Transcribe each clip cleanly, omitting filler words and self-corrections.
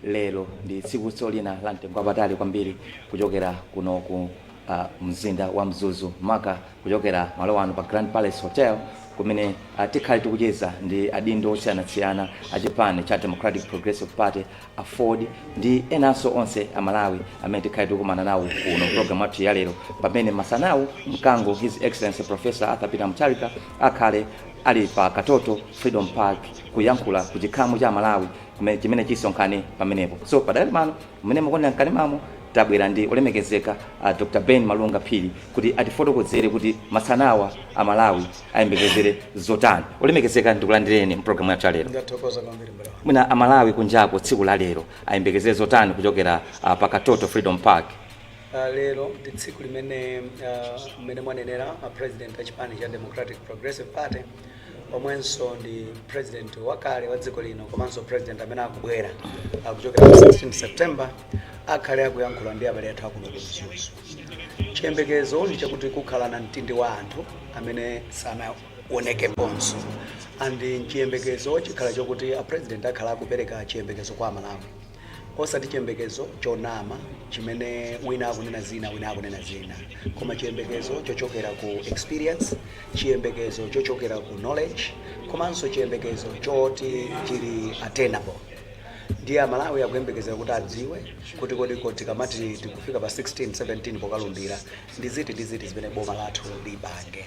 Lero ndi tsiku lina la mtengo wapatali kwambiri kuchokera kuno ku mzinda wa Mzuzu, maka kuchokera malo ano pa Grand Palace Hotel, kumene tikhale tikucheza ndi adindo osiyanasiyana a chipani cha Democratic Progressive Party, AFORD ndi enanso onse Amalawi amene tikhale tikukumana nawo kuno program yathu ya lero, pamene masanawu Mkango, His Excellency Professor Arthur Peter Mutharika, akhale ali pa Katoto Freedom Park kuyankhula ku chikhamu cha Malawi chimene chisonkhane pamenepo. So padakali pano, mmene mukuonera mkanemamu, tabwera ndi olemekezeka Dr Ben Malunga Phiri kuti atifotokozere kuti masanawa Amalawi ayembekezere zotani. Olemekezeka, ndikulandireni mpulogalamu yathu ya lero. Ndathokoza kwambiri, mbale wanga. Mwina Amalawi kunjako tsiku la lero ayembekezere zotani kuchokera pa Katoto Freedom Park? Lero ndi tsiku limene mmene mwanenera, a president a chipani cha Democratic Progressive Party, omwenso ndi president wakale wa dziko lino komanso president amene akubwera kuchokera pa 16 September, akhale akuyankhula ndi abale athu akuno ku Mzuzu. Chiyembekezo ndi chakuti kukhala na mtindi wa anthu amene sanaonekeponso, and chiyembekezo chikhala chokuti a president akhala akupereka chiyembekezo kwa Amalawi, osati chiyembekezo chonama chimene wina akunena zina, wina akunena zina, koma chiyembekezo chochokera ku experience, chiyembekezo chochokera ku knowledge, komanso chiyembekezo choti chili attainable. Ndiye Amalawi akuyembekezera kuti adziwe kuti kodi tikamati tikufika pa 16 17 pokalumbira, ndi ziti ndi ziti zimene boma lathu lipange.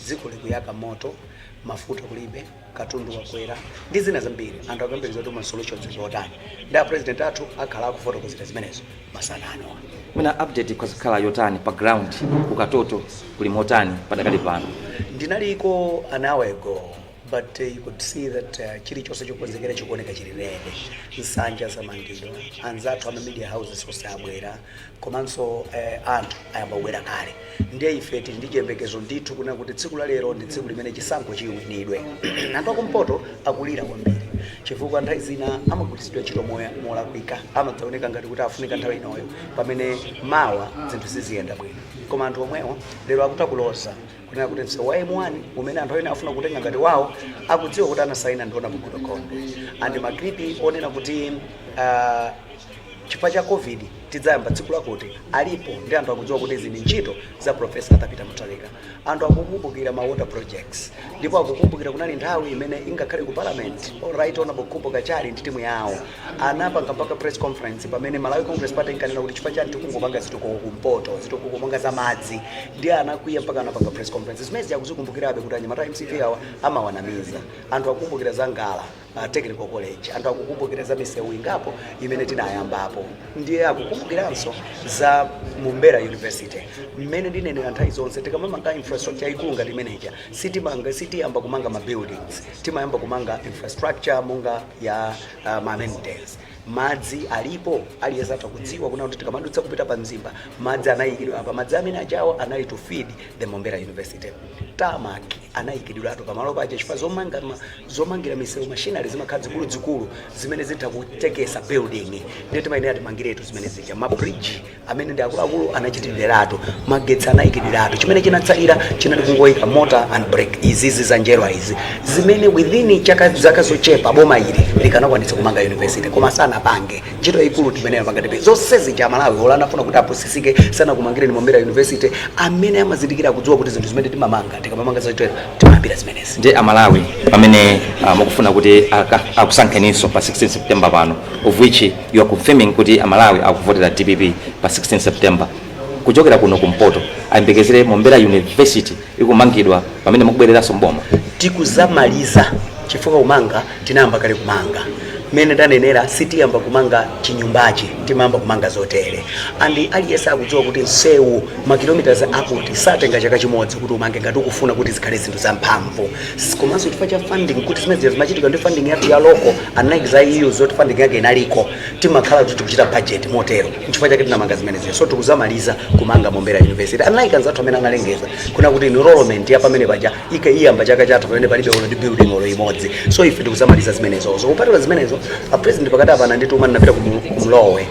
Dziko likuyaka moto, mafuta kulibe, katundu wakwera ndi zina zambiri. Anthu akuyembekezera kuti ma solutions ndi otani, ndi a president athu akhala akufotokozera zimenezo masana ano. Mwina update ikhoza yotani pa ground? Ku Katoto kuli motani padakali pano? Ndinaliko an hour ago, but you could see that chilichonse chokonzekera chikuoneka chili ready. Nsanja zamangidwa, anzathu ama media houses onse abwera, komanso anthu ayamba kubwera kale. Ndiye ife tili ndi chiyembekezo ndithu kunena kuti tsiku la lero ndi tsiku limene chisankho chiwinidwe. Anthu akumpoto akulira kwambiri chifukwa nthawi zina amagwiritsidwa ntchito molakwika, amadzaoneka ngati kuti afunika nthawi inoyo pamene mawa zinthu siziyenda bwino. Koma anthu omwewo lero akutha kuloza kunena kuti msewu wa M1 umene anthu ena afuna kutenga ngati wawo, akudziwa kuti anasaina ndiona Goodall Gondwe, and ma clip onena kuti chifukwa cha COVID tidzayamba tsiku lakuti alipo, ndi anthu akudziwa kuti izi ndi ntchito za Professor Arthur Peter Mutharika. Anthu akukumbukira ma water projects, ndipo akukumbukira kunali nthawi imene ingakhale ku parliament, Right Honorable Khumbo Kachali ndi timu yawo anapanga mpaka press conference pamene Malawi Congress Party inkanena kuti chifukwa chani tikungopanga zitukuko kumpoto, zitukuko monga za madzi. Ndiye anakwiya mpaka anapanga press conference. Zimene zikuzikumbukirabe kuti anyamata MCP awa amawanamiza. Anthu akukumbukira za Ngala Technical College, anthu akukumbukira za misewu ingapo imene tinayambapo, ndiye akukumbukiranso za Mombera University. Mmene ndinenera nthawi zonse, tikamamanga infrastructure ikulu ngati imeneja, sitimanga, sitiyamba kumanga ma buildings, timayamba kumanga infrastructure monga ya ma amenities. Madzi alipo, aliyense atha kudziwa kuna kuti tikamadutsa kupita pa Mzimba, madzi anayikidwa apa. Madzi amene ajawo anali to feed the Mombera University. Tarmac anayikidwiratu pamalo paja chifukwa zomangira misewu, machinery zimakhala zikuluzikulu zimene zitha kutekesa building, ndiye timayenera timangiretu zimene zija. Ma bridge amene ndi akuluakulu anachitidwiratu, magetsi anayikidwiratu. Chimene chinatsalira chinali kungoyika mortar and brick, izizi za njerwa izi, zimene within chaka, zaka zochepa, boma ili likanakwanitsa kumanga university, koma sanapange. Ntchito yayikulu timene yapanga tipe zonse zija, Malawi ola anafuna kuti apusisike, sanakumangire ni Mombera University. Amene amazindikira akudziwa kuti zinthu zimene timamanga, tikamamanga zachitero, timayambira zimenezi. Ndi Amalawi pamene mukufuna kuti akusankheninso pa 16 September pano, of which you are confirming kuti Amalawi akuvotera DPP pa 16 September, kuchokera kuno kumpoto ayembekezere Mombera University ikumangidwa pamene mukubwereranso mboma? Tikuzamaliza, chifukwa kumanga tinayamba kale kumanga. Mmene ndanenera, sitiyamba kumanga chinyumbachi, timayamba kumanga zotere. And aliyense akudziwa kuti msewu makilometers akuti satenga chaka chimodzi kuti umange ngati ukufuna kuti zikhale zinthu zamphamvu. Komanso chifukwa cha funding, kuti zimene zimachitika ndi funding yathu ya local, unlike za EU zoti funding yake inaliko, timakhala kuti tikuchita budget motero. Nchifukwa chake tinamanga zimenezi. So tikuzamaliza kumanga Mombera University, unlike anzathu amene analengeza kuna kuti enrollment ya pamene paja ike iyamba chaka chatha, pamene palibe olo ndi building olo imodzi. So ife tikuzamaliza zimenezozo. Kupatula zimenezo, a president pakati apa anandituma, ndinapita ku Mlowe.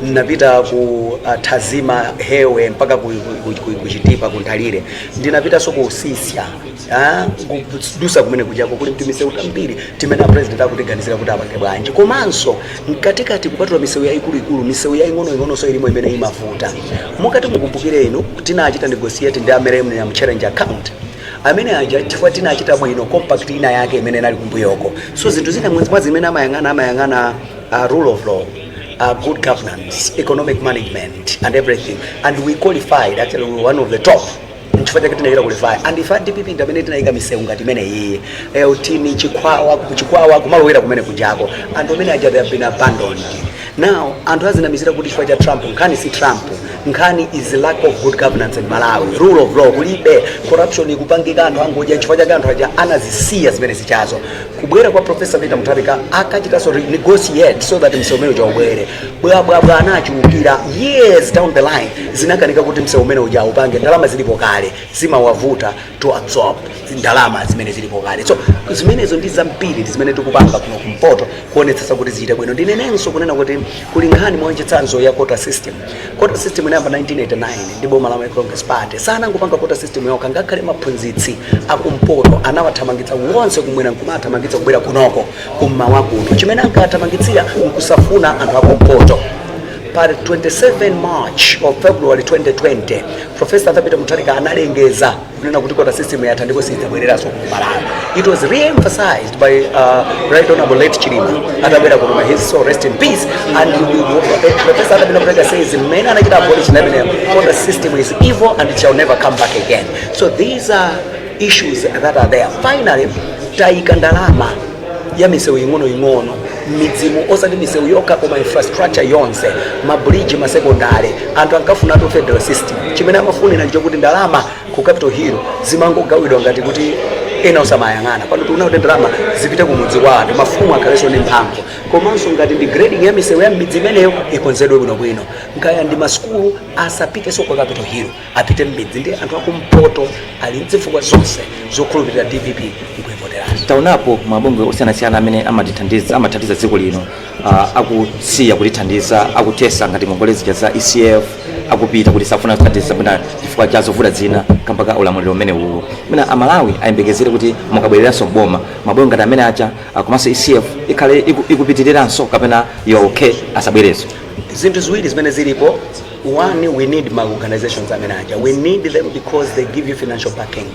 Ndinapita ku Thazima, Hewe, mpaka ku Chitipa, ku Nthalire. Ndinapitanso ku Sisya, kudusa kumene kujako kuli misewu tambiri timene a president akutiganizira kuti apange bwanji. Komanso mkatikati, kupatula misewu yaikuluikulu, misewu yaing'onoing'ononso ilimo imene imavuta. Mukati mukumbukire inu, tinachita negotiate ndi a Millennium Challenge Account amene aja chifukwa tinachita bwino compact ina yake imene inali kumbuyoko. So zinthu zina mwa zimene amayang'ana rule of law, good governance, economic management and everything, and we qualified. Actually, we were one of the top, nchifukwa chake tinachita qualify. And ife DPP ndi amene tinayika misewu ngati imene iyi tini Chikwawa, Chikwawa kumalowera kumene kujako. Anthu amene aja, they have been abandoned. Now anthu azinamizira kuti chifukwa cha Trump. Nkhani si Trump, nkhani is lack of good governance in Malawi. Rule of law kulibe, corruption ikupangika, anthu angodya. Chifukwa chake anthu aja anazisiya zimene zichazo. Kubwera kwa Professor Peter Mutharika, akachitanso renegotiate so that msewu umene uja ubwere. Bwabwabwa anachiukira years down the line, zinakanika kuti msewu umene uja upange. Ndalama zilipo kale, zimawavuta to absorb ndalama zimene zilipo kale. So zimenezo ndi zambiri ndi zimene tikupanga kuno kumpoto kuonetsetsa kuti zichite bwino. Ndinenenso kunena kuti kuli nkhani mwachitsanzo ya quota system. Quota system inayamba 1989 ndi boma la Malawi Congress Party. Sanangopanga quota system yokha, ngakhale maphunzitsi akumpoto anawathamangitsa wonse kumwera nkumathamangitsa kubwera kunoko kummawa kuno. Chimene ankathamangitsira nkusafuna anthu akumpoto. Pa 27 March of February 2020, Professor Peter Mutharika analengeza kunena kuti quota system yatha ndipo sidzabwereranso ku Malawi. It was re-emphasized by Right Honorable late Chilima atabwera kuno, may his soul rest in peace, and Professor Peter Mutharika says mmene anachita abolish imeneyo, quota system is evil and it shall never come back again. So these are issues that are there. Finally, tayika ndalama ya misewu ing'onoing'ono midzimu, osati misewu yokha koma infrastructure yonse, mabridge, masekondari. Anthu ankafunatu federal system. Chimene amafunira nchokuti ndalama ku Capital Hill zimangogawidwa ngati kuti ena osamayang'ana. Pano tikuona kuti ndalama zipite kumudzi kwa anthu, mafumu akhalenso ndi mphamvu, komanso ngati ndi grading ya misewu ya m'midzi imeneyo ikonzedwe bwinobwino, nkaya ndi masukulu asapitenso kwa Capital Hill, apite m'midzi. Ndi anthu akumpoto ali nzifukwa zonse zokhulupirira DPP nkuivoteranso. Taonapo mabungwe osiyanasiyana amene amatithandiza, amathandiza dziko lino, akusiya kutithandiza, akuthesa ngati ngongole zija za ECF, akupita kuti safuna kuthandiza mwina chifukwa cha zovuta zina kamba ka ulamuliro umene uwo. Mwina Amalawi ayembekezere kuti mukabwereranso mboma, mabungwe ngati amene aja, komanso ECF ikhale ikupitiriranso kapena you are okay asabwerenso? Zinthu ziwiri zimene zilipo. One, we need ma organizations amene aja. We need them because they give you financial backing.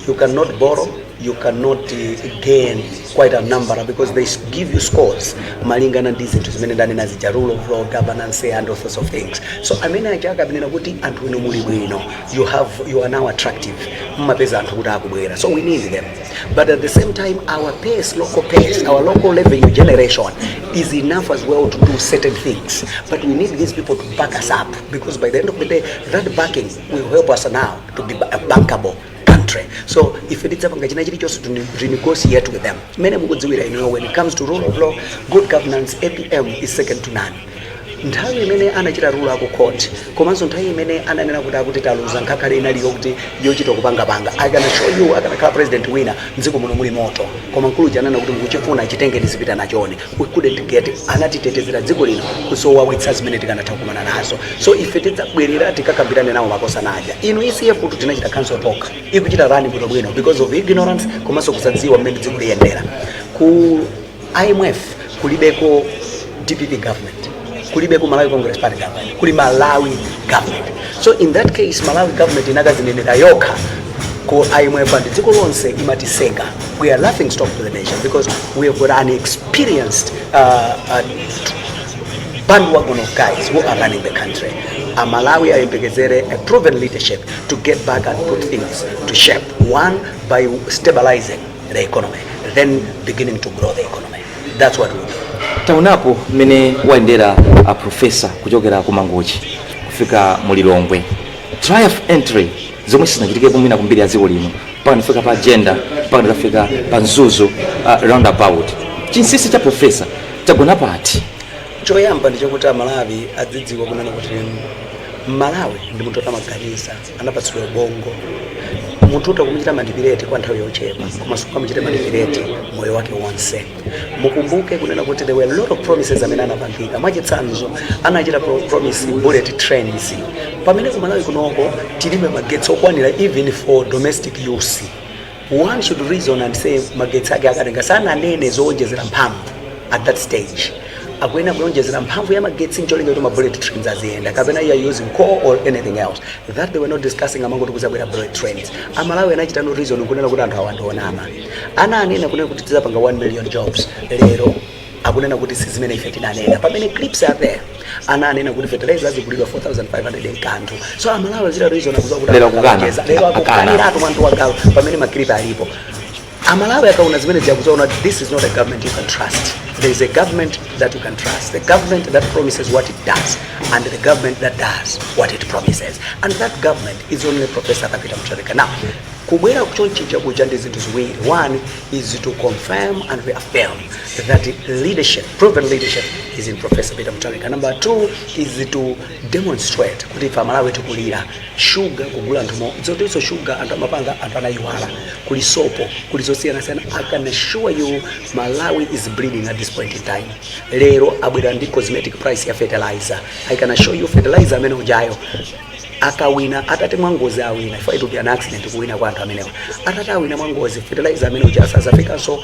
You cannot borrow, you cannot gain quite a number because they give you scores malingana ndi zinthu zimene ndanena zija, rule of law, governance and all sorts of things. So amene aja akabenena kuti anthu inu muli bwino, you are now attractive, mmapeza anthu kuti akubwera. So we need them, but at the same time our pace, local pace, our local revenue generation is enough as well to do certain things. But we need these people to back us up because by the end of the day that backing will help us now to be a bankable country. So ife tidzapanga china chilichonse to renegotiate with them. Mmene mukudziwira inuyo, when it comes to rule of law, good governance, APM is second to none. Nthawi imene anachita rule aku court, komanso nthawi imene ananena kuti akuti taluza, nkhakale inaliyo kuti yochita kupangapanga. I can assure you, akanakhala president wina, mdziko muno muli moto. Koma mkulu ananena kuti mukuchifuna chitengeni, zipita nachoni. We couldn't get. Anatitetezera dziko lino kusowawitsa zimene tikanatha kukumana nazo. So ife tidzabwerera tikakambirane nawo makosana aja. Inu, ECF kuti tinachita cancel tokha, ikuchita run bwinobwino because of ignorance komanso kusadziwa mmene dziko liyendera. Ku IMF kulibeko DPP government, kulibeko Malawi Congress Party government, kuli Malawi government. So in that case Malawi government inakazinenera yokha ku IMF and dziko lonse imatiseka. We are laughing stock to the nation because we have got an experienced bandwagon of guys who are running the country. Amalawi ayembekezere a proven leadership to get back and put things to shape. One, by stabilizing the economy, then beginning to grow the economy. That's what we do. Taonapo mmene wayendera a professor kuchokera ku Mangochi kufika mu Lilongwe, triumph entry zomwe sizinachitikepo mwina kumbiri ya dziko lino, mpaka ndifika pa agenda, mpaka ndikafika pa Mzuzu roundabout. Chinsinsi cha professor chagona pati? Choyamba ndi chokuti Amalawi adzidziwa kunena kuti Malawi ndi munthu atamaganiza, anapatsidwa ubongo. Munthu utamuchita manipulate kwa nthawi yochepa, koma sukamuchita manipulate moyo wake wonse. Mukumbuke kunena kuti there were a lot of promises amene anapangika. Mwachitsanzo, anachita promise bullet trains pamene kumalawi kunoko tilibe magetsi okwanira even for domestic use. One should reason and say magetsi ake akatenga, sananene zowonjezera mphamvu at that stage. Akuyenera kuonjezera mphamvu ya magetsi ncholinga kuti ma bullet trains aziyenda, kapena you are using coal or anything else that they were not discussing. Amangoti kuzabwera bullet trains. Amalawi anachita no reason kunena kuti anthu awa ndionama. Ananena kunena kuti tizapanga 1 million jobs. Lero akunena kuti si zimene ife tinanena, pamene clips are there. Ananena kuti fertilizer azigulidwa 4500 nkanthu. So Amalawi azita reason, akuziwa kuti Lero akukana. akupeza. Lero Akana. akukaniratu mwantu wagawo pamene ma clip alipo. Amalawi akaona zimene ziyakuzaona, this is not a government you can trust. There is a government that you can trust, the government that promises what it does and the government that does what it promises, and that government is only Professor Peter Mutharika. Now, kubwera kuchonchija kuja ndi zinthu ziwiri. One is to confirm and reaffirm that leadership, proven leadership, is in Professor Peter Mutharika. Number two is to demonstrate kuti ife Amalawi tikulira shuga kugula anthu mo zotinso shuga anthu amapanga, anthu anayiwala, kuli sopo, kuli zosiyanasiyana. I can assure you Malawi is bleeding at this point in time. Lero abwera ndi cosmetic price ya fertilizer. I can assure you fertilizer amene ujayo akawina, atati mwangozi awina, if it will be an accident kuwina kwa anthu amenewa, atati awina mwangozi, fertilizer amene uja asazafikanso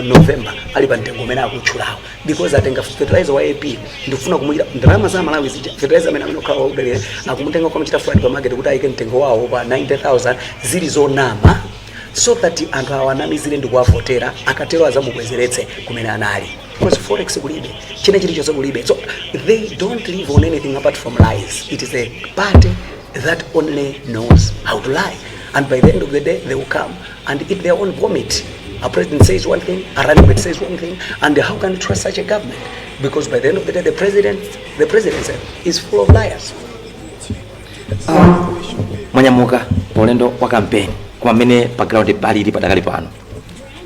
November ali pa mtengo umene akutchulawo, because atenga fertilizer wa AP ndikufuna kumuchita ndalama za Malawi zija. Fertilizer amene okhala waubelere akumutenga kwamuchita flood pa market kuti ayike mtengo wawo pa 90,000, zili zonama, so that anthu awanamizire ndi kuwavotera. Akatero azamubwezeretse kumene anali, because forex kulibe, china chilichonse kulibe. So they don't live on anything apart from lies. It is a party that only knows how to lie, and by the end of the day they will come and eat their own vomit. A president says one thing, a running mate says one thing, and how can you trust such a government? Because by the end of the day the presidency is full of liars. Mwanyamuka paulendo wa kampeni, koma mmene pa ground palili padakali pano,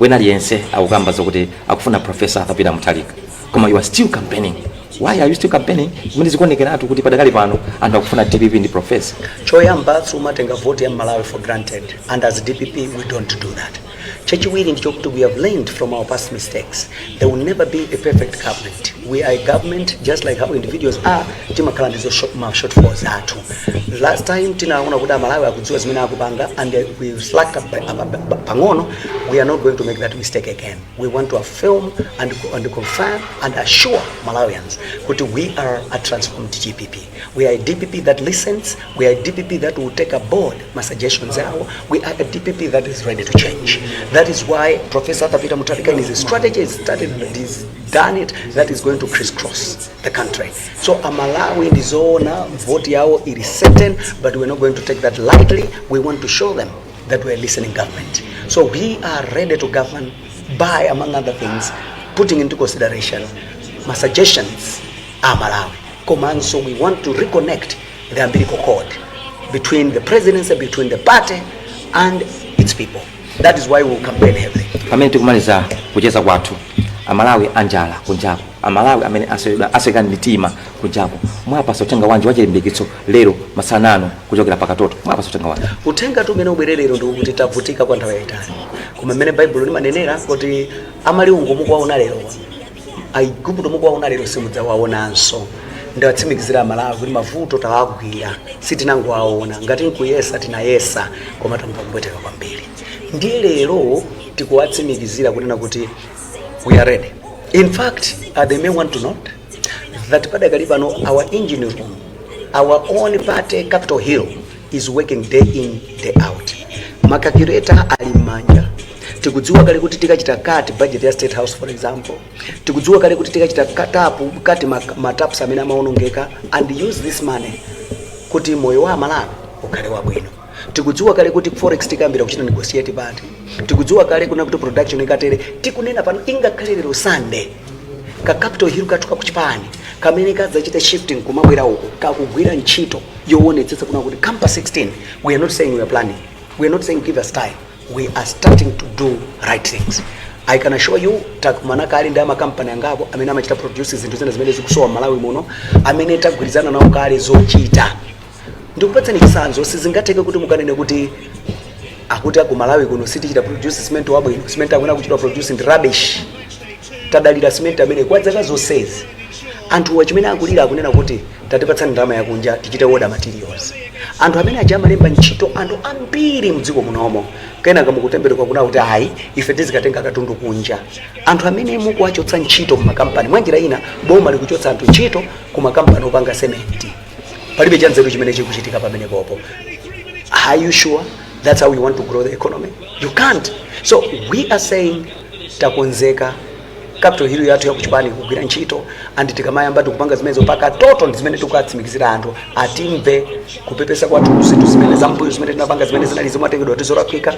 wena aliyense akukamba zokuti akufuna Professor Arthur Peter Mutharika, koma you are still campaigning. Why are you still campaigning kumene zikuonekeratu kuti padakali pano anthu akufuna DPP ndi professor? Choyamba, sumatenga vote ya Malawi for granted, and as DPP we don't do that. Chachiwiri ndichokuti we have learned from our past mistakes. There will never be a perfect government. We are a government just like how individuals are. Timakhala ndizo ma shortfalls athu. Last time tinaona kuti Amalawi akudziwa zimene akupanga and we slacked up pang'ono. We are not going to make that mistake again. We want to affirm and confirm and assure Malawians kuti we are a transformed DPP. We are a DPP that listens. We are a DPP that will take aboard ma suggestions awo. We are a DPP that is ready to change. That is why Professor Arthur Peter Mutharika in his strategy has started, he's done it, that is going to crisscross the country. So Amalawi ndizoona vote yawo ili certain, but we're not going to take that lightly. We want to show them that we're a listening government. So we are ready to govern by, among other things, putting into consideration ma suggestions a Malawi. Komanso we want to reconnect the umbilical cord between the presidency, between the party and its people. That is why we will campaign heavily. Pamene tikumaliza kucheza kwathu, Amalawi anjala kunjaku, Amalawi amene asweka mitima kunjaku, mwapasa uthenga wanji wachilimbikitso lero masanano kuchokera pakatoto? Mwapasa uthenga wanji? Uthenga tu umene ubwere lero ndikuti tavutika kwa nthawi yayitali, koma mmene Baibulo limanenera kuti amaliungu mukuwaona lero, Aigupto mukuwaona lero, simudzawaonanso. Ndiwatsimikizira Amalawi kuti mavuto tawagwira, sitinangowaona ngati nkuyesa, tinayesa, koma tamva kupweteka kwambiri. Ndiye lero tikuwatsimikizira kunena kuti we are ready. In fact, they may want to note that padakali pano our engine room, our own party Capitol Hill, is working day in, day out. Ma calculator ali m'manja. Tikudziwa kale kuti tikachita cut budget ya State House, for example. Tikudziwa kale kuti tikachita tap cut ma taps amene amaonongeka and use this money kuti moyo wa Amalawi ukhale wabwino. Tikudziwa kale kuti forex tikayambira kuchita negotiate pati. Tikudziwa kale kuna kuti production ikatere. Tikunena pano, ingakhale lero Sunday, ka Capitol Hill kathu kakuchipani kamene kadzachita shifting kumabwera uko kakugwira ntchito yoonetsetsa kuna kuti come pa 16, we are not saying we are planning, we are not saying give us time, we are starting to do right things. I can assure you takumana kale ndi amakampani angapo amene amachita produce zinthu zina zimene zikusowa Malawi muno, amene tagwirizana nawo kale zochita. Ndikupatsani chitsanzo, sizingatheke kuti mukanene kuti Akuti aku Malawi kuno sitichita produce cement wabwino. Cement akwena kuchita produce ndi rubbish. Tadalira cement amene kwa zaka zonsezi. Anthu chimene akulira, akunena kuti tatipatsani ndalama yakunja tichite order materials. Anthu amene aja amalemba ntchito anthu ambiri mdziko munomo. Kenaka mukutemberuka kuna kuti ayi, ife tizikatenga katundu kunja. Anthu amene mukuwachotsa ntchito mumakampani, mwanjira ina boma likuchotsa anthu ntchito ku makampani opanga sementi. Palibe chanzeru chimene chikuchitika pamenepopo. Are you sure that's how you want to grow the economy? You can't. So we are saying takonzeka. Capital Hill yathu yakuchipani kugwira ntchito, and tikamayamba tikupanga zimenezo paka toto ndi zimene tikukatsimikizira anthu atimve kupepesa kwathu zinthu zimene zambuyo zimene tinapanga, zimene zinali zimatengedwa tizolakwika.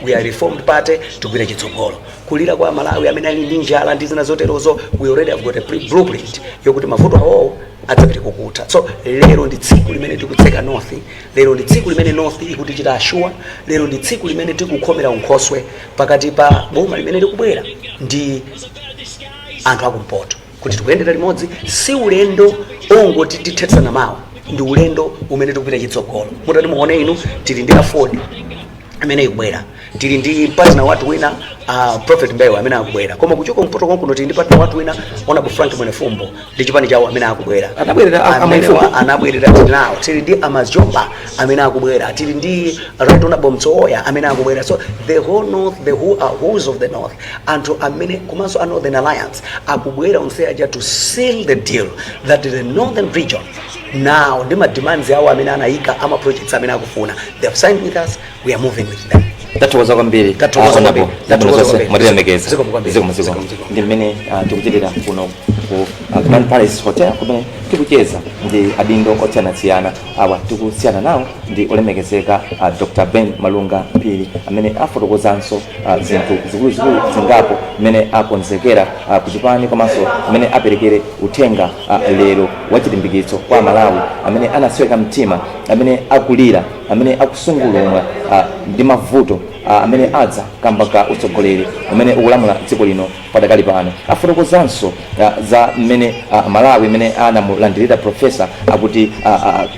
We are reformed party, tigwire chitsogolo. Kulira kwa Malawi amene ali ndi njala ndi zina zoterozo, we already have got a blueprint yokuti mavuto awowo adzapite kukutha. So lero ndi tsiku limene tikutseka North. Lero ndi tsiku limene North ikutichita assure. Lero ndi tsiku limene tikukhomera unkhoswe pakati pa boma limene likubwera ndi anthu akumpoto kuti tikuyendera limodzi. Si ulendo ongoti tithetsana mawa, ndi ulendo umene tikupita chitsogolo. Mutati muone inu, tili ndi AFORD amene ikubwera, tili ndi partner wathu wina, Prophet Mbewe, amene akubwera. Koma kuchoka kumpoto konkuno tili ndi partner wathu wina, Honorable Frank Mwenefumbo ndi chipani chawo amene akubwera. Anabwerera a Amene Mwenefumbo? Anabwerera, tili nawo. Tili ndi Amajoba amene akubwera, tili ndi Right Honorable Mtsoya amene akubwera. So the whole North, the who are who's of the North, anthu amene komanso a Northern Alliance akubwera onse aja to seal the deal that the northern region now ndi ma demands awo amene anayika, ama projects amene akufuna, they have signed with us, we are moving with them. Tathokoza kwambiri. Tathokoza Honorable. kwambiri. Tathokoza zonse kwambiri. mwatilemekeza. Zikomo kwambiri. Zikomo, zikomo. Zikomo, zikomo. Ndi mmene tikuchitira kuno ku Grand Palace Hotel kumene tikucheza ndi adindo osiyanasiyana. Awa tikusiyana nawo ndi olemekezeka Dr Ben Malunga Phiri amene afotokozanso zinthu zikuluzikulu zingapo mmene akonzekera kuchipani komanso mmene aperekere uthenga lero wachilimbikitso kwa Malawi amene anasweka mtima, amene akulira, amene akusungulumwa ndi mavuto amene adza kamba ka utsogoleri umene ukulamula dziko lino padakali pano. Afotokozanso za mmene Malawi mmene anamulandirira professor, akuti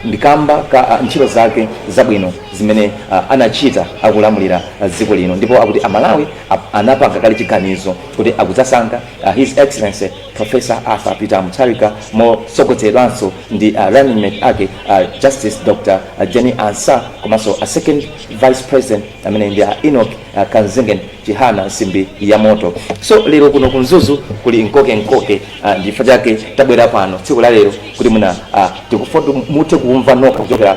ndikamba ka ntchito zake zabwino zimene anachita akulamulira dziko lino, ndipo akuti Amalawi anapanga kale chiganizo kuti akudzasankha His Excellency Professor Arthur Peter Mutharika motsogozedwanso ndi running mate ake, Justice Dr Jane Ansah, komanso a second vice president amene ndi a Enoch Kanzengen Chihana, nsimbi ya moto. So lero kuno ku Mzuzu kuli nkoke nkoke. Ndifukwa chake tabwera pano tsiku la lero kuti muna tikufuna muthe kumva nokha kuchokera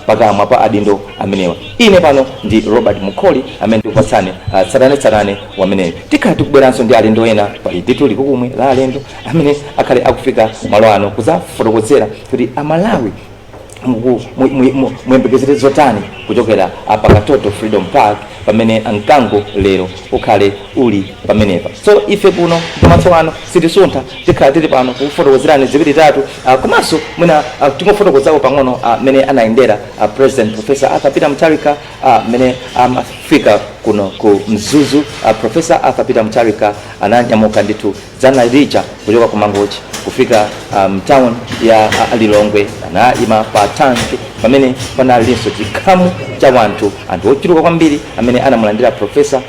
pakamwa pa adindo amenewa. Ine pano ndi Robert Mukholi amene ndikupatsani tsatanetsatane wameneyo. Tikhala tikubweranso ndi alendo ena. Pali ndithu likukumwe la alendo amene akhale akufika malo ano kudzafotokozera kuti Amalawi muyembekezere zotani kuchokera pa Katoto Freedom Park pamene mkango lero ukhale uli pamenepa. So ife kuno ndimatso ano sitisuntha, tikhala tili pano kufotokozerani ziwiri tatu, komanso mwina tingofotokozapo pang'ono mmene anayendera President Professor Arthur Peter Mutharika mmene amafika kuno ku Mzuzu. Professor Arthur Peter Mutharika ananyamuka ndithu dzana lija kuchoka ku Mangochi kufika town ya Lilongwe. Anayima pa tanki pamene panalinso chikhamu cha wanthu, anthu ochuluka kwambiri amene anamulandira professor,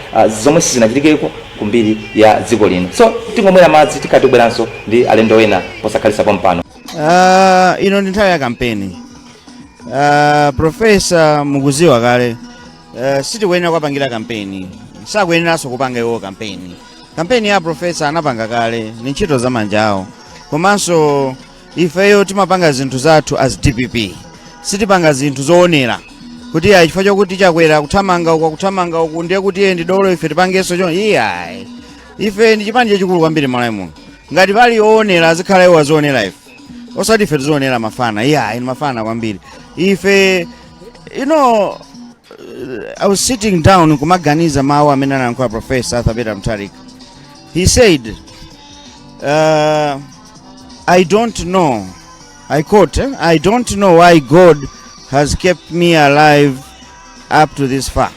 zomwe sizinachitikeko kumbiri ya dziko lino. So tingomwera madzi, tikhala tikubweranso ndi alendo ena posakhalitsa pompano. Ino ndi nthawi ya kampeni. Professor mukuziwa kale, sitikuyenera kuwapangira kampeni, sakuyeneranso kupanga iwo kampeni. Kampeni ya professor anapanga kale, ni ntchito za manja awo. Komanso ifeyo timapanga zinthu zathu as DPP, sitipanga zinthu zoonera kuti ayi, chifukwa chokuti Chakwera kuthamanga uku, akuthamanga uku, ndiye kuti iye ndi dolo, ife tipangenso cho. Iyayi, ife ndi chipani chachikulu kwambiri Malawi muno. Ngati pali oonera, azikhala iwo azionera ife, osati ife tizionera mafana. Iyayi, ni mafana kwambiri ife. I was sitting down kumaganiza mawu amene anayankhula Professor Arthur Peter Mutharika. He said, "I don't know," I quote, "I don't know why God has kept me alive up to this far.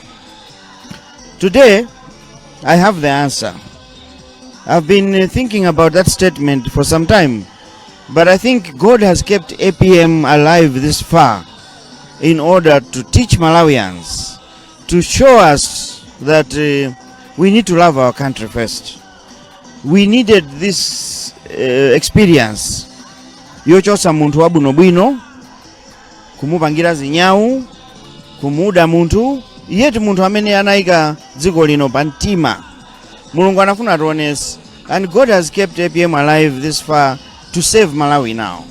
Today I have the answer. I've been thinking about that statement for some time, but I think God has kept APM alive this far in order to teach Malawians To show us that we need to love our country first. We needed this experience yochosa munthu wabwinobwino, kumupangira zinyawu, kumuda munthu yetu, munthu amene anayika dziko lino pa mtima. Mulungu anafuna tionese, and God has kept APM alive this far to save Malawi now.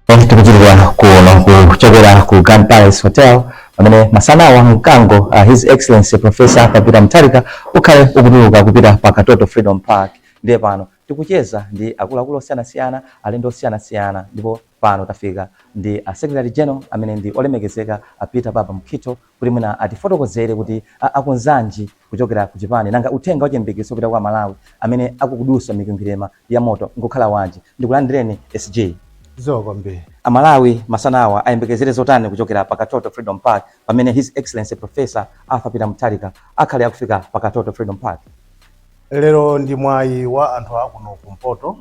Tikuchitira kuno kuchokera ku Grand Palace Hotel, pamene masanawa mkango His Excellency Professor Peter Mutharika ukhale ukutuluka kupita pa Katoto Freedom Park. Ndiye pano tikucheza ndi akuluakulu osiyanasiyana, alendo osiyanasiyana, ndipo pano tafika ndi a Secretary General amene ndi olemekezeka a Peter Baba Mukhito, kuti mwina atifotokozere kuti akonzanji kuchokera ku chipani, nanga uthenga wachiyembekezo kupita kwa Malawi amene akukudusa mikwingwirima ya moto nkukhala wanji. Ndikulandireni, SG. Zikomo kwambiri. Amalawi masanawa ayembekezere zotani kuchokera pa Katoto Freedom Park pamene His Excellency Professor Arthur Peter Mutharika akhale akufika pa Katoto Freedom Park? Lero ndi mwayi wa anthu akuno kumpoto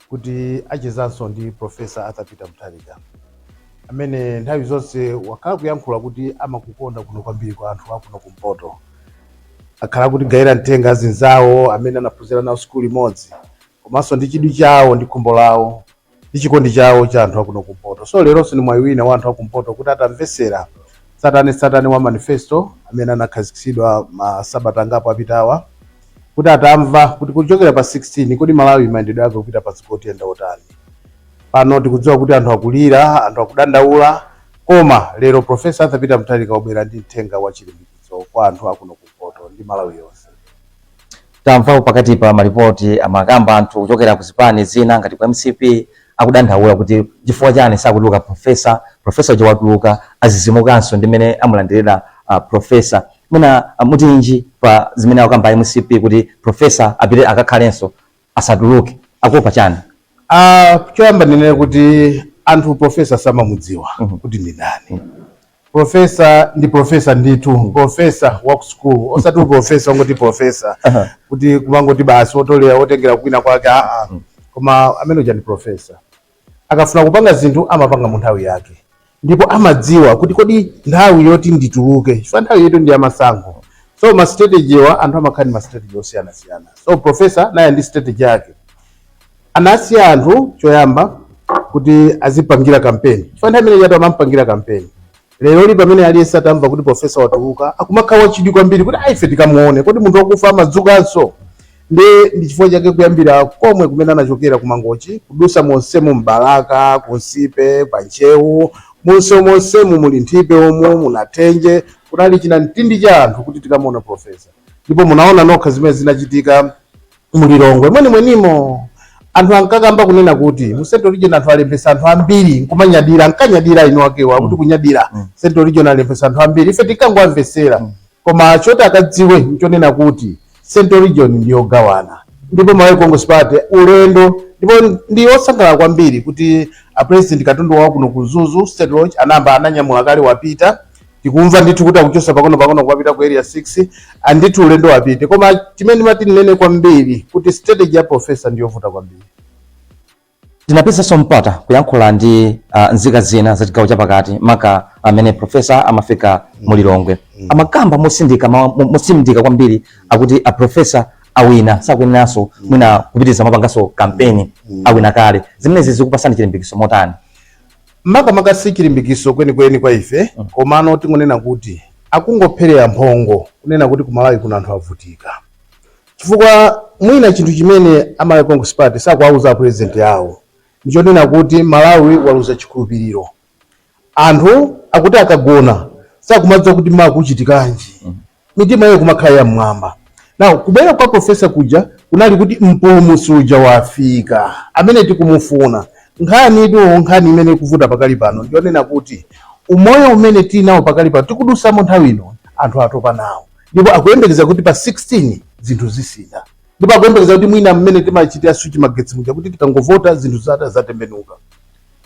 kuti achezanso ndi Professor Arthur Peter Mutharika, amene nthawi zonse wakhala kuyankhula kuti amakukonda kuno kwambiri kwa anthu akuno kumpoto. Akhala kuti gayira mtenga azinzawo amene anaphunzira nawo sukulu imodzi, komanso ndi chidwi chawo ndi khumbo lawo ndi chikondi chawo cha anthu akuno kumpoto. So leronso ndi mwayi wina wa anthu akumpoto kuti atamvesera satani satani wa manifesto amene anakhazikitsidwa masabata angapo apitawa, kuti atamva kuti kuchokera pa 16 kodi Malawi mayendedwe ake kupita patsogolo tiyenda otani. Pano tikudziwa kuti anthu akulira, anthu akudandaula, koma lero Professor Arthur Peter Mutharika wabwera ndi mthenga wa chilimbikitso kwa anthu akuno kumpoto ndi Malawi yonse. Tamvapo pakati pa malipoti amakamba anthu kuchokera ku zipani zina ngati ku MCP akudandaula kuti chifukwa chani sakutuluka professor. Professor uja watuluka, azizimukanso ndi mmene amulandirira professor. Mwina mutinji pa zimene akukamba MCP kuti professor apite akakhalenso, asatuluke, akuopa chani? Choyamba ndinene kuti anthu professor samamudziwa kuti ndi ndani. Professor ndi professor ndithu, professor wa ku school, osati professor wangoti professor kuti kumangoti basi otolera otengera kwina kwake, aa. Koma amene uja ndi professor. Akafuna kupanga zinthu amapanga mu nthawi yake, ndipo amadziwa kuti kodi nthawi yoti ndituluke, chifukwa nthawi yetu ndi yamasankho. So ma strategy wa anthu amakhala ndi ma strategy osiyanasiyana. So professor naye ndi strategy yake. Anasiya anthu choyamba kuti azipangira kampeni, chifukwa nthawi imene chatu amampangira kampeni. Lero li pamene aliyense atamva kuti professor watuluka, akumakhala wachidwi kwambiri kuti aife tikamuone, kodi munthu wakufa amadzukanso? Ndi chifukwa chake kuyambira komwe kumene anachokera ku Mangochi, kudusa monsemu m'Balaka, kunsipe panchewu, munse monsemu muli nthipe umu munathenje, kunali china mtindi cha anthu kuti tikamuona professor. Ndipo munaona nokha zimene zinachitika mulilongwe mwenimwenimo. Anthu ankakamba kunena kuti mu Central Region anthu alembesa anthu ambiri, nkumanyadira, ankanyadira inu akewa kuti kunyadira Central Region alembesa anthu ambiri. Ife tinkangowamvesera, koma choti akadziwe nchonena kuti Central Region ndiyogawana. Ndipo Malawi Congress Party ulendo, ndipo ndi osangalala kwambiri kuti a president katundu wawo kuno ku Mzuzu State Lodge anamba ananyamula kale, wapita. Tikumva ndithu kuti akuchosa pang'ono pang'ono kuwapita ku Area 6, andithu ulendo wapite. Koma chimene ndimati ndinene kwambiri kuti strategy ya professor ndiyovuta kwambiri. Tinapezanso mpata kuyankhula ndi nzika zina za chigawo chapakati, maka amene professor amafika mulilongwe. Amakamba mosindika mosindika kwambiri, akuti a professor awina, sakuyeneranso mwina kupitiriza mapanganso kampeni, awina kale. Zimenezi zikupasani chilimbikitso motani? Makamaka si chilimbikitso kwenikweni kwa ife, komano tingonena kuti akungopherera mphongo kunena kuti ku Malawi kuno anthu avutika, chifukwa mwina chinthu chimene a Malawi Congress Party sakuwauza a president awo ndichonena kuti Malawi waluza chikhulupiriro. Anthu akuti akagona sakumadziwa kuti makuchitikanji, mitima iyo kumakhala yam'mwamba. Now kubwera kwa professor kuja kunali kuti mpulumutsi uja wafika amene tikumufuna. Nkhani itu, nkhani imene ikuvuta pakali pano ndiyonena kuti umoyo umene tili nawo pakali pano, tikudusamo nthawi ino, anthu atopa nawo, ndipo akuyembekeza kuti pa 16 zinthu zisintha, ndipo akuyembekeza kuti mwina mmene timachitira switch magetsi muja, kuti tikangovota zinthu zata zatembenuka.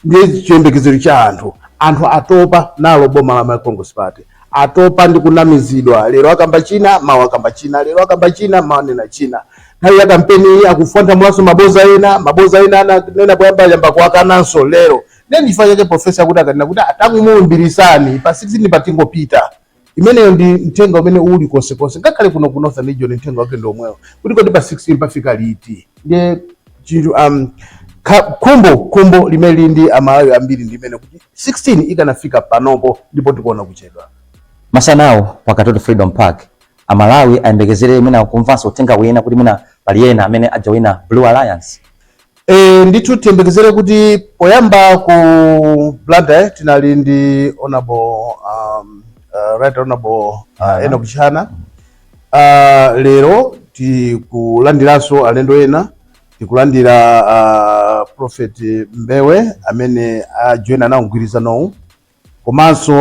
Ndiye chiyembekezero cha anthu, anthu atopa nalo boma la Malawi Congress Party, atopa ndi kunamizidwa. Lero akamba china, mawa akamba china, lero akamba china, mawa nena china. Nthawi ya kampeni iyi akufanthamulanso maboza ena, maboza ena ananena poyamba yamba kuwakananso lero. Then chifukwa chake professor kuti akanena kuti atangumulumbirisani pa 16 patingopita, imeneyo ndi mthenga umene uli konsekonse, ngakhale kuno ku Northern Region mthenga wake ndi omwewo, kuti kodi pa 16 pafika liti? Ndiye chinthu khumbo limene lili ndi Amalawi ambiri ndi imene kuti 16 ikanafika panopo, ndipo tikuona kuchedwa. Masanawo pa Katoto Freedom Park, Amalawi ayembekezere mwina kumvanso uthenga wina kuti mwina pali ena amene ajawina Blue Alliance? Ndithu tiyembekezere kuti poyamba ku Blantyre tinali ndi honorable right honorable Enoch Chihana. Lero tikulandiranso alendo ena, tikulandira Prophet Mbewe amene ajoina nawo mgwirizanowu, komanso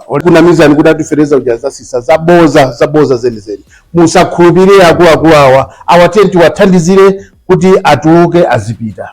kunamizani kuti atifereza uja zasisa, zaboza, zaboza zenizeni. Musakhulupirire akuluakulu awa. Awatiye tiwathandizire kuti atuluke azipita.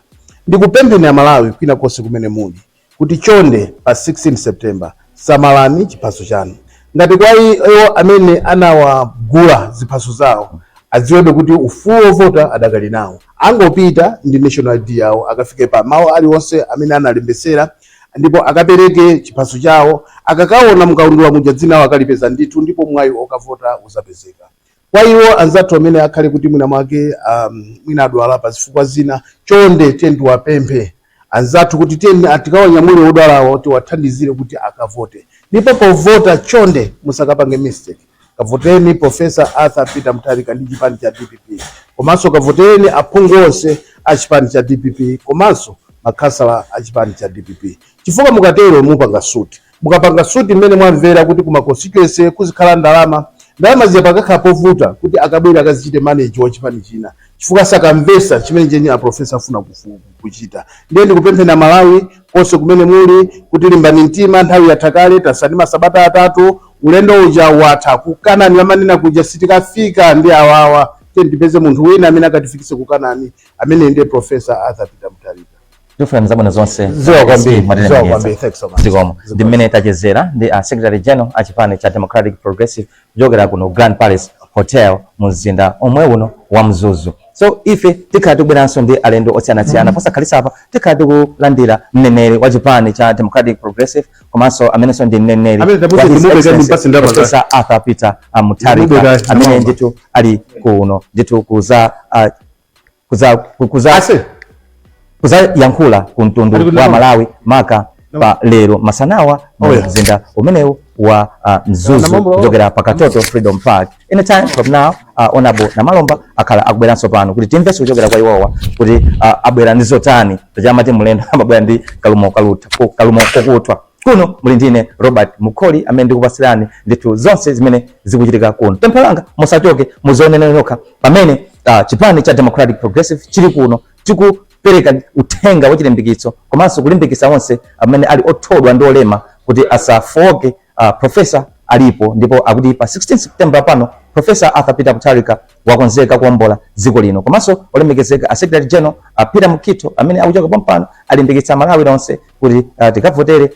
Ndikupempheni Amalawi kwina konse kumene muli kuti chonde pa 16 September samalani chiphaso chanu. Ngati kwa iwo amene anawagula ziphaso zawo, adziwebe kuti ufulu wovota adakali nawo. Angopita ndi national ID yawo, akafike pa mawu aliwonse amene analembesera ndipo akapereke chiphaso chawo. Akakaona mkaundula muja, dzina awo akalipeza ndithu, ndipo mwayi okavota uzapezeka kwa iwo. Anzathu amene akhale kuti mwina mwake mwina adwala pa zifukwa zina, chonde tiye tiwapemphe anzathu kuti tiye tikawanyamule odwalawo, tiwathandizire kuti akavote. Ndipo povota, chonde musakapange mistake. Kavoteni Professor Arthur Peter Mutharika ndi chipani cha DPP, komanso kavoteni aphungu onse a chipani cha DPP, komanso makhansala a chipani cha DPP, chifukwa mukatero mupanga suti. Mukapanga suti mmene mwamvera kuti kuma constituency kuzikhala ndalama, ndalama zija pakakhala povuta kuti akabwera akazichite manage wa chipani china, chifukwa sakamvesa chimene chenye a professor afuna kuchita. Ndiye ndikupempheni Amalawi konse kumene muli kuti limbani mtima. Nthawi yatha kale, tasani masabata 3, ulendo uja watha. Ku Kanani amanena kuja sitikafika ndi awawa. Tiye ndipeze munthu wina amene akatifikise ku Kanani, amene ndiye Professor Arthur Peter Mutharika. Tikufunirani zabwino zonse. Ziwa kwambiri. Mwatene Ziwa mwenyeza. kwambiri. Thanks so much. Zikomo. Ndi mmene tachezera ndi a secretary general a chipani cha Democratic Progressive kuchokera kuno Grand Palace Hotel mu mzinda omwe uno wa Mzuzu. So ife tikhala tikubweranso ndi alendo osiyanasiyana posakhalitsa apa. Tikhala tikulandira mneneri wa chipani cha Democratic Progressive, komanso amenenso ndi mneneri Amene wa tabuze His ndimubeka Excellency ndimpase ndalama. Professor Arthur Peter Mutharika, Ndimubeka amene ndalama. ndithu ali kuno ndithu kuza Ase. kuzayankhula ku mtundu Ali wa kuti Malawi, maka pa lero masanawa mu Oh, yeah. mzinda umenewu wa Mzuzu, Namalomba. kuchokera pa Katoto Freedom Park. Anytime from now, Honorable Namalomba akhala akubweranso pano kuti timvenso kuchokera kwa iwowa kuti abwera ndi zotani. Pachamati mlendo amabwera ndi kalumo kalutha kalumo kokuthwa. Kuno muli ndine Robert Mukholi amene ndikupasirani ndithu zonse zimene zikuchitika kuno. Pempho langa, musachoke, muzionene nokha pamene chipani cha Democratic Progressive chili kuno chikupereka uthenga wachilimbikitso komanso kulimbikitsa onse amene ali othodwa ndi olema kuti asafoke. Professor alipo, ndipo akuti pa 16 September pano Professor Arthur Peter Mutharika wakonzeka kuwombola dziko lino. Komanso olemekezeka a secretary general Peter Mukhito amene akuchoka pompano alimbikitsa Malawi onse kuti tikavotere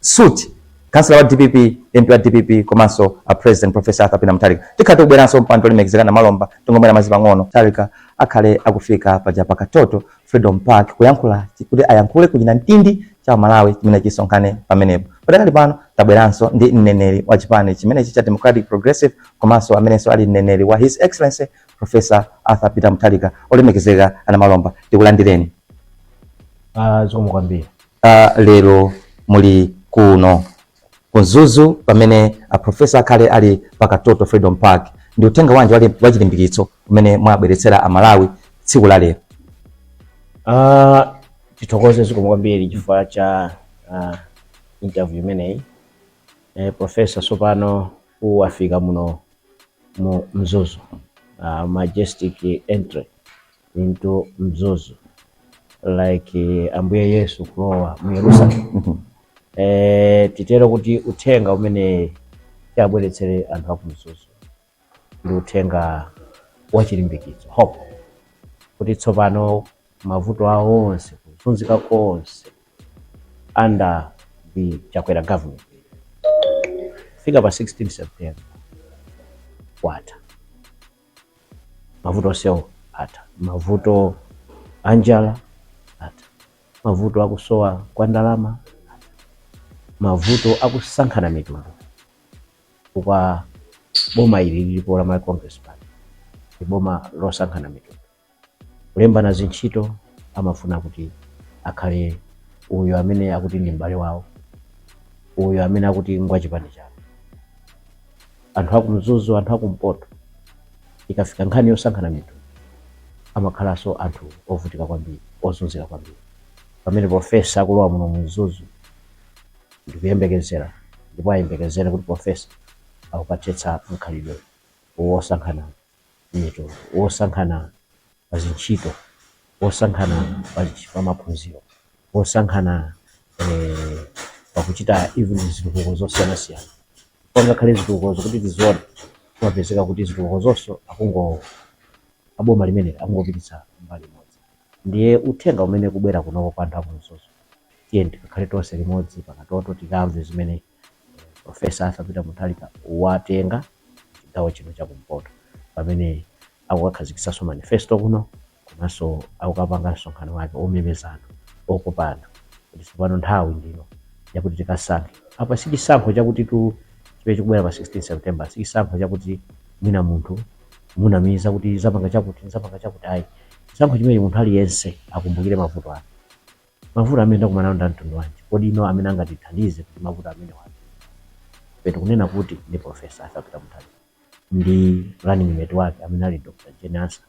suit kansela wa DPP, MP wa DPP, komanso president Professor Arthur Peter Mutharika. Tikhala tikubweranso mpando olemekezeka Namalomba, tungomwera madzi pang'ono. Mutharika akhale akufika paja pa Katoto Freedom Park kuyankhula, kuti ayankhule kuchina mtindi cha Malawi chimene chisonkhane pamenepo. Padakali pano tabweranso ndi mneneri wa chipani chimenechi cha Democratic Progressive, komanso amenenso ali mneneri wa His Excellency Professor Arthur Peter Mutharika. Olemekezeka Anamalomba, tikulandireni. Ah, zikomo kwambiri. Lero muli kuno ku Mzuzu pamene a professor akhale ali pa Katoto Freedom Park. Ndi uthenga wanji wachilimbikitso umene mwabweretsera Amalawi tsiku la lero? Ah, tithokoze, zikomo kwambiri chifukwa cha interview imeneyi. Professor sopano uwafika muno mu Mzuzu, majestic entry into Mzuzu like Ambuye Yesu kulowa mu Yerusalemu. Titero kuti uthenga umene tiabweretsere anthu aku Mzuzu ndi uthenga wachilimbikitso, hope, kuti tsopano mavuto awo onse, kuzunzika konse under the Chakwera government, fika pa 16 September kwatha, mavuto onsewo atha, mavuto anjala atha, mavuto Mavuto akusowa kwa ndalama, mavuto akusankhana mitundu, kwa boma ili lilipo la Malawi Congress Party ndi boma losankhana mitundu. Kulembana zintchito, amafuna kuti akhale uyo amene akuti ndi m'bale wawo, uyo amene akuti ngwa chipani chawo. Anthu akumzuzu, anthu akumpoto, ikafika nkhani yosankhana mitundu amakhalanso anthu ovutika kwambiri, ozunzika kwambiri. Pamene profesa akulowa muno mzuzu, ndikuyembekezera ndipo ayembekezere kuti profesa akukathetsa mkhalidwe wosankhana mitundu, wosankhana pa zintchito, wosankhana pa maphunziro, wosankhana pakuchita even zitukuko zosiyanasiyana. Pangakhale zitukuko zokuti tizione, kumapezeka kuti zitukuko zonso akungo aboma limene akungopititsa mbali imodzi. Ndiye uthenga umene kubwera kunoko kwa anthu akumzuzu, tiye tikakhale tonse limodzi pakatoto, tikamve zimene Profesa Arthur Peter Mutharika watenga chigawo chino chakumpoto, pamene akukakhazikitsanso manifesto kuno, komanso akukapanga msonkhano wake omemeza anthu, okopa anthu kuti tsopano nthawi ndino yakuti tikasankhe. Apa si chisankho chakuti tu chimene chikubwera pa 16 September, si chisankho chakuti mwina munthu munamiza kuti zapanga chakuti, zapanga chakuti, ayi. Chisankho chimene munthu aliyense akumbukire mavuto ake, mavuto amene ndakumana nawo ndi mtundu wanji, kodi ino amene angatithandize kuti mavuto amene wake petu kunena kuti ndi Profesa Arthur Peter Mutharika ndi running mate wake amene ali Dr. Jane Ansah,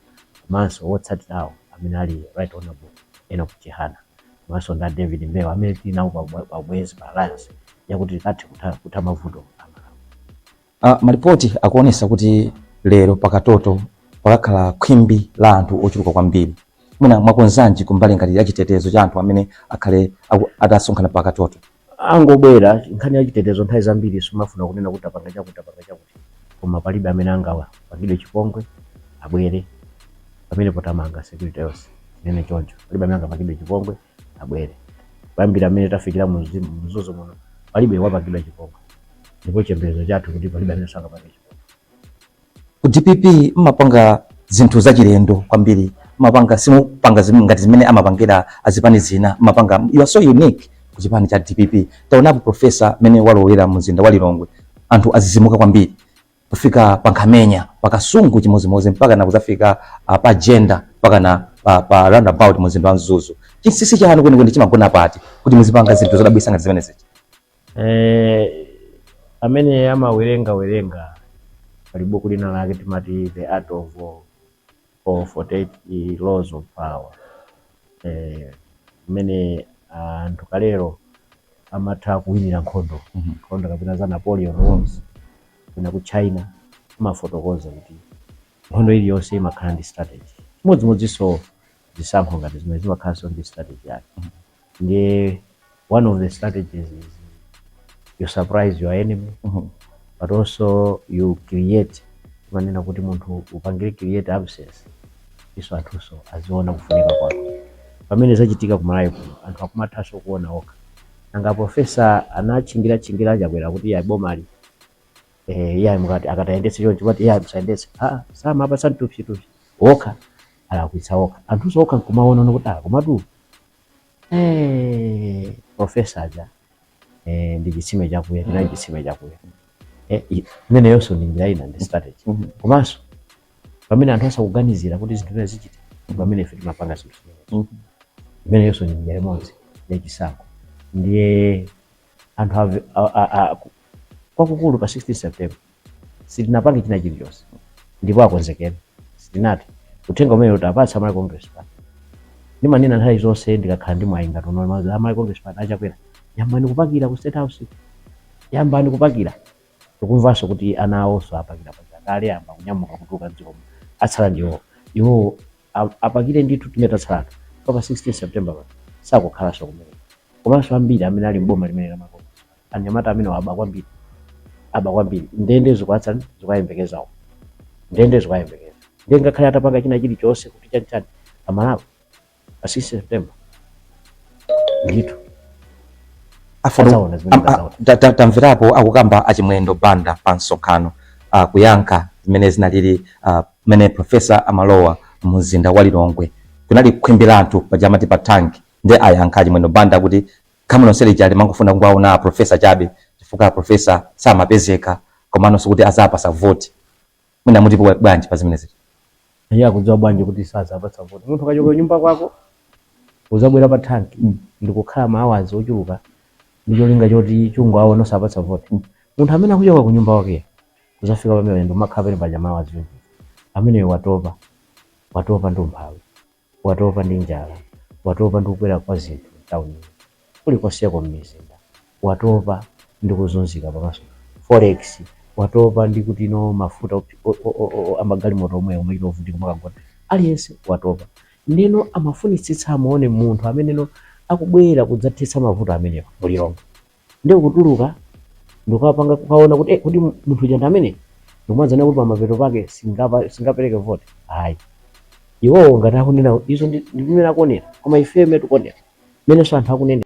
komanso wotsatirawo amene ali Right Honorable Enoch Chihana, komanso nda David Mbewa amene tili nawo pa ubwenzi, pa alliance yakuti tikathe kutha mavuto amalawi. Malipoti akuonesa kuti lero pakatoto pakakhala khwimbi la anthu ochuluka kwambiri. Mwina mwakonzanji kumbali ngati ya chitetezo cha anthu amene akhale atasonkhana pakatoto? Angobwera. Nkhani ya chitetezo, nthawi zambiri sumafuna kunena kuti apanga chakuti, apanga chakuti, koma palibe amene angawapangidwe chipongwe, abwere pamene potamanga security yonse. Nene choncho, palibe amene angapangidwe chipongwe, abwere. Kuyambira amene tafikira mzuzu muno, palibe wapangidwa chipongwe, ndipo chiyembekezo chathu kuti palibe amene sangapange chipongwe. Ku DPP mmapanga zinthu zachilendo kwambiri, mmapanga, simupanga ngati zimene amapangira azipani zina, mmapanga, you are so unique ku chipani cha DPP. Taonapo profesa mene walowera mzinda wa Lilongwe, anthu azizimuka kwambiri, kufika pa Nkhamenya, pa Kasungu chimozimozi, mpaka na kuzafika pa Jenda, mpaka na pa roundabout mzinda wa Mzuzu. Chinsinsi chanu kwenikweni chimagona pati kuti muzipanga zinthu zodabwitsa ngati zimenezi? Amene amawerenga werenga, pali buku lina lake timati The Art of War or 48 Laws of Power, mmene anthu kalero amatha kuwinira nkhondo, nkhondo kapena za Napoleon Wars kapena ku China, amafotokoza kuti nkhondo iliyonse imakhala ndi strategy. Chimodzimodzinso zisankho ngati zimene zimakhalanso ndi strategy yake. Ndiye one of the strategies is you surprise your enemy, but also you create, manena kuti munthu upangire create absence, iso anthunso aziona kufunika kwako. Pamene zachitika kumalawi kuno, anthu akumathanso kuona okha. Nanga profesa anatchingira tchingira Chakwera kuti ya bomali iye mukati akatayendetse choncho, kuti iye musayendetse, ah, samapatsa mtupsi tupsi, okha alakwitsa okha, anthunso okha nkumaona kuti ah, komatu profesa aja ndi chitsime chakuya, chinali chitsime chakuya. Imeneyonso ndi njira ina, ndi strategy. Komanso pamene anthu asakuganizira kuti zinthu zimene zichita, pamene ife timapanga zinthu zimenezo, imeneyonso ndi njira imodzi yachisankho. Ndiye anthu kwakukulu pa 16 September sitinapange china chilichonse, ndipo akonzekere. Sitinati uthenga umene utapatsa Malawi Congress Party, ndimanena nthawi zonse ndikakhala ndi mwayi ngati uno, Malawi Congress Party, achakwera, yambani kupakira ku State House, yambani kupakira. Tikumvanso kuti ana awonso apakira pakira kale, amba kunyamuka kutuluka mdziko muno, atsala ndiwo iwo apakire ndithu. Timene tatsalatu pa 16 September pa sakukhalanso kumene. Komanso ambiri amene ali mboma limene la Malawi Congress Party, anyamata amene aba kwambiri, aba kwambiri, ndende zikuatsani, zikuyembekezawo, ndende zikuyembekeza. Ndiye ngakhale atapanga china chilichonse kuti chanichani, amalawi pa 16 September ndithu adzaona zimene adzaona. Tamverapo akukamba achimwendo Banda pa msonkhano, kuyankha zimene zinalili mmene profesa amalowa mumzinda wa Lilongwe, kunali khwimbi la anthu pajamati pa tanki. Ndi ayankha Chimwendo Banda kuti khamu lonse lija limangofuna kungowaona professor chabe, chifukwa a professor samapezeka, komano sikuti azapasa vote. Mwina mutipo bwanji pa zimenezi? Iye akudziwa bwanji kuti sazapatsa vote? Munthu akachoka nyumba kwako uzabwera pa thanki ndikukhala ma hours ochuluka ndi cholinga choti chungu awo nosapatsa vote. Munthu amene akuchoka ku nyumba kwake uzafika pamene ndimakhala pene paja ma hours, ameneyo watopa, watopa ndi umphawi, watopa ndi njala, watopa ndi kukwera kwa zinthu mtawuni, kulikonseko m'mizinda, watopa ndi kuzunzika pamaso forex, watopa ndi kuti no mafuta amagalimoto omwe omwe ovutika makagona. Aliyense watopa, ndeno amafunitsitsa amaone munthu ameneno akubwera kudzathetsa mavuto amenewa mulilongo. Ndi kutuluka ndikukapanga kukaona kuti kuti munthu uja ndi amene ndikumadzana kuti pamapeto pake singapereke vote. Ayi, iwowo ngati akunena izo ndi mmene akuonera, koma ife mmene tikuonera mmenenso anthu akunena.